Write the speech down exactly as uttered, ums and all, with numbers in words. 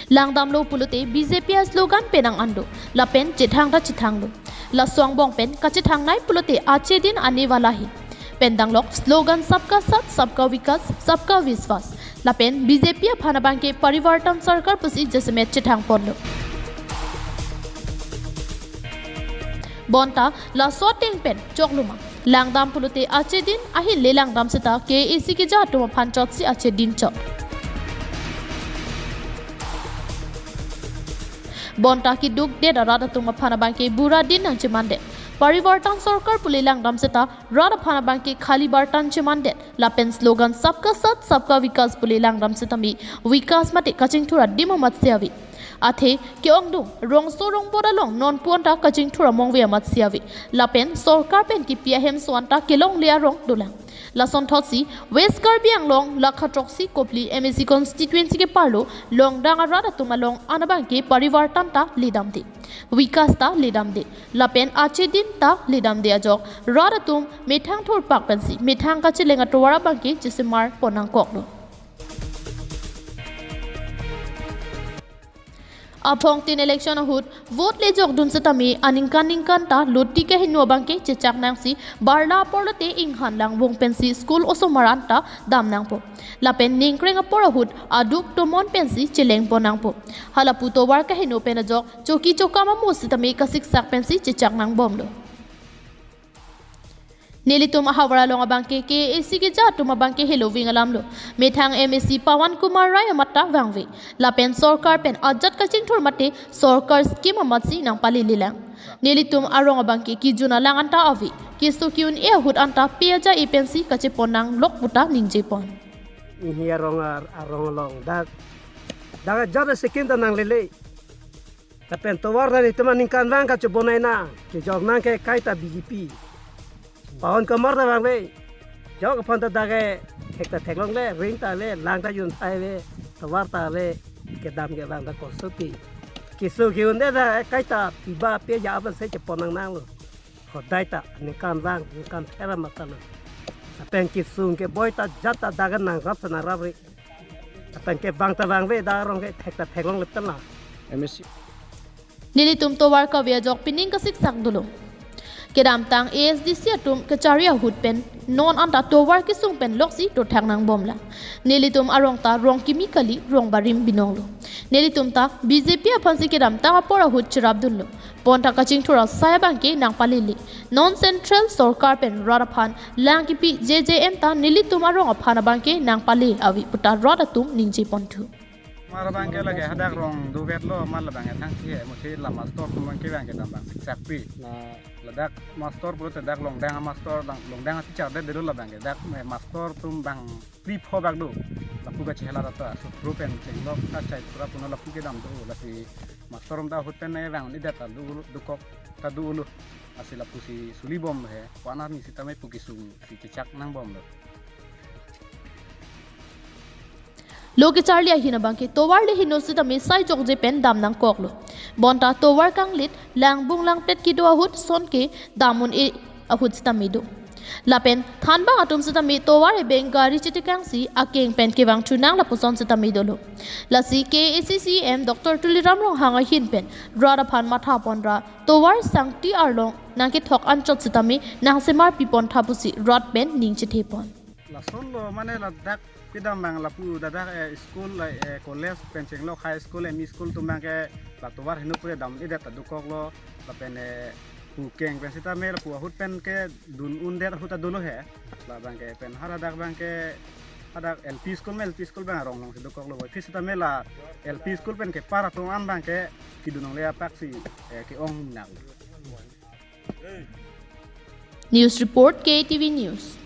Langdamlo pulote B J P a slogan penang an do, lapen chethang ta chethanglo. Laso angbong pen kachethangnei pulote ache din aane wala hai. Pen danglok slogan Sabka Saath, Sabka Vikas, Sabka Vishwas. Lapen B J P aphan abangke Parivartan Sarkar pusi jasemet chethangponlo. Bonta laso ateng pen choklo ma? Langdam pulote ache din ahin le langdam seta K A A C keja atum aphan chotsi ache din chot. Bonta keduk det arat atum aphan abangke bura din nangchemandet. Parivartan Sarkar pu le langdam seta rat aphan abangke khali bartan chemandet. Lapen slogan Sabka Saath, Sabka Vikas pu le langdam setame Vikas mate kachingthur adim amatsi ave. Athe ke-ongdung rongso rongbot along non pu anta kachingthur amongve amatsi ave. Lapen sorkar pen kipi ahemso anta kelongle arong dolang. Lasonthotsi West Karbi Anglong lakha throksi Kopili M A C constituency keparlo longdang arat atum along an abangke parivartan ta ledamde, vikas ta ledamde, lapen ache din ta ledamde ajok rat atum methang thurpak pensi methang kacheleng atovar abangke chesemar pon nangkoklo. Aphongtin election ahut vote lejokdun setame aningkan ningkan ta loti kaheno abangke chechak nangsi barla apor lote inghan langvung pensi school osomar anta dam nangpo. Lapen ningkreng apor ahut aduk tomon pensi cheleng pon nangpo. Halapu tovar kaheno pen ajok choki chokam amo setame kasiksak pensi chechak nangbomlo. Nelitum ahavar along abangke K A A C keja atum abangke heloving alamlo. Methang M A C Pawan Kumar Rai amat ta vangve. Lapen sorkar pen ajat kachingthur mate sorkar scheme amatsi nangpalelelang. Nelitum arong abangke kejun alang anta ave. Keso ke-un-e ahut anta pe aja-e pensi kachepon nanglok pu ta ningjepon. Ini arong ar-, arong along dak, dak ajat scheme ta nanglele. Lapen tovar ta nelitum aningkanvang kachebonai nang, kejok nang ke kaita B J P. Pawan Kumar ta vangve. Jok aphan ta dak ke thek ta theklongle, ring ta le, lang ta jun thai ve, tovar ta le, kedam kevang ta kosopi. Keso ke-un-e ta kaita piba pe aja-e pensi chepon nang nanglo. Hodai ta ningkanvang, ningkan thera matalo. Lapen kesung keboi ta jat ta dak nangrap ta nangrapre. Lapen kevang ta vangve, dak arong ke thek ta theklongle tela. M A C. Nelitum tovar kave ajok pining kasiksak dolo. Kedamtang A S D C atum kacharli ahut pen non anta tovar kesung pen loksi dothak nangbomlang. Nelitum arong ta rong kimi kali, rong barim binonglo. Nelitum ta B J P aphansi kedamtang apor ahut cherapdunlo. Bonta kachingthur asai abangke nangpalele. Non central sorkar pen rat aphan lang kipi J J M ta nelitum arong aphan abangke nangpale ave pu ta rat atum ningjeponthu. Mar abangke lake hadak rong dovetlo, mar labangke thangthi he, muthi la mastor atum abangke abangke dam abang siksak pi. Na ladak mastor pulote dak longdang amastor, lang-, longdang ateacher det delo labangke, dak me mastor atum bang phli pho bak do. Lapu kachehela rata, sutro pen chenglok ta chai pura puno lapu kedam do, lasi mastor atum ta ahut pen ne vang ni det ta do, dokok ta dolo. Lasi lapusi sulibomlo he, ko-an arni sitame pu kesungsi chechak nangbomlo. Lo kecharli ahin abangke tovar le heno sitame sai jokje pen dam nangkoklo. Bonta tovar kanglit, langbung langpet kedo ahut ason kedam un-e ahut sitame do. Lapen thanbang atum sitame tovar ebeng gari chetekangsi akeng pen kevang thunang lapuson sitame dolo. Lasi K A A C C M Doctor Tuliram Ronghang ahin pen rat aphan mathaponra tovar sangti arlong nangkethok anchot sitame nangsemar pipontha pusi rat pen ning chethepon. Lasonlo mane ladak kedam abang lapu dadak, eh, school, eh, college pen chenglok high school, M E school atum abangke la tovar heno pure dam un-e det ta dokoklo, lapen, eh, pu keng pen sitame lapu ahut pen kedun un-e det ahut ta dolo he, labangke pen har hadak abangke hadak L P school me L P school abang arong alongsi dokoklo, phi sitame la L P school pen kepar atum an abangke kedun longle apaksi, eh, ke-ong nang. News report, K T V News.